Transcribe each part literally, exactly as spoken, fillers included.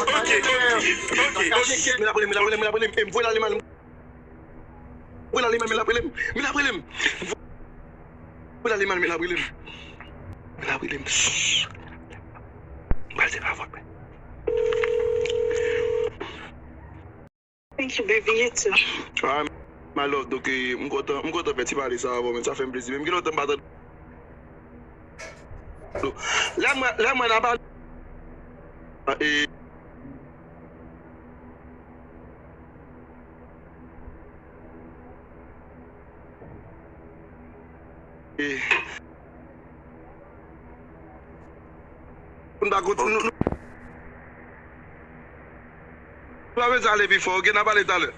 Ok, ok, ok, ok, ok. Men l ap rele m, men l ap rele m, men l ap rele m. Em, voye l ale, man. Voye l ale, man, men l ap rele m. Men l ap rele m. Voye l ale, man, men l ap rele m. Men l ap rele m. Shh. M pral di l avè w, men. Thank you, baby. You too. Ah, my love, donk, eh, m kontan, m kontan fè ti pale sa avè w, men sa fè m plezi. Men m gen lontan m pa tande. Lè mwen, lè mwen nan pale. Ah, eh. Eh. Nou pa konti-, nou, nou, nou pa bezwen ale pi fò, ok? N a pale talè.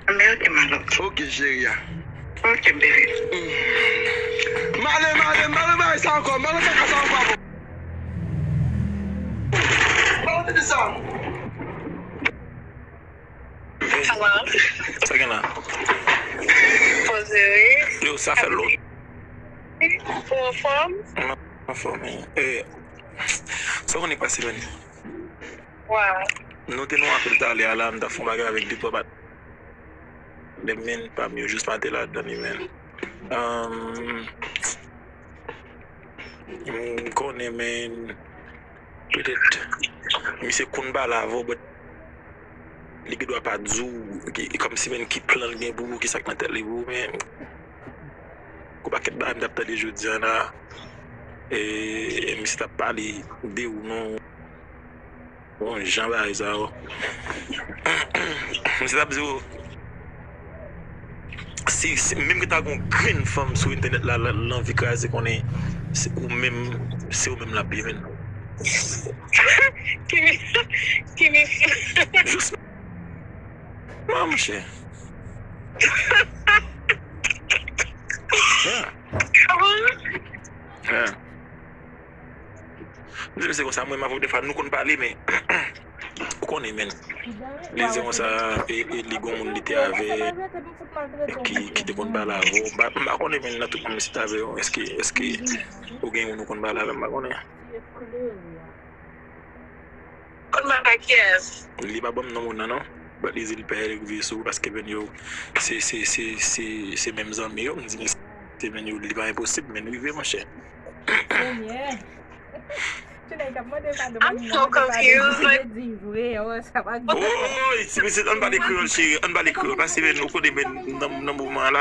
Men ok, my love. Ok, cheri a. Ok, baby. M ale, m ale, m pa nan bagay sa ankò, m pa nan kaka sa ankò. M pa nan tete sa. Hello. Sa gen la? Poze wi. Yo, sa fè lon. Ou anfòm? M anfòm, wi. Eh, sa w konnen k pase, man? Wa. Nou te nan apèl talè a la, m t ap fè yon bagay avèk de twa patnè m, men pa m yo, jis pa te ladan li, men. Um, m konnen, men, petèt, misye konn pale avè w, but li gen dwa pa di w, ki, kòmsi, men, ki plan l gen pou ou, ki sa k nan tèt li pou ou, men, gon pakèt bagay m t ap tande jodi a la, e, misye t ap pale de ou, non. Bon, jan bagay sa yo. Misye t ap di w, si, si, menm ki ta gon grenn fanm sou entènèt la, l, l anvi kraze, konnen se ou menm, se ou menm l ap ye, menn. Ki mi-, ki misye? Jis, mwen, monchè. Yeah. Yeah. M di misye konsa, mwen, m avè w, defwa, nou konn pale, men ou konnen, men. Li di konsa, e, e li gon moun li te avè, ki, ki te konn pale avè w. M pa, m pa konnen, men, nan tout moun misye te avè w, èske, èske ou gen moun ou konn pale avè, m pa konnen. Konn pale ak kiyès? Li pa ban m non moun nan, non. But li di l pè l rive sou ou paske, men, yo, se, se, se, se, se menm zanmi yo. M di, men, se, men, yo, li pa enposib, men rive, monchè. Senyè. Tchou nèg t ap mande padon, I'm so confused, like, di vre, oh, sa pa gen. Oy, ti pitit, ann pale kreyòl, cheri, ann pale kreyòl, paske, men, ou konnen, men, nan, nan moman la.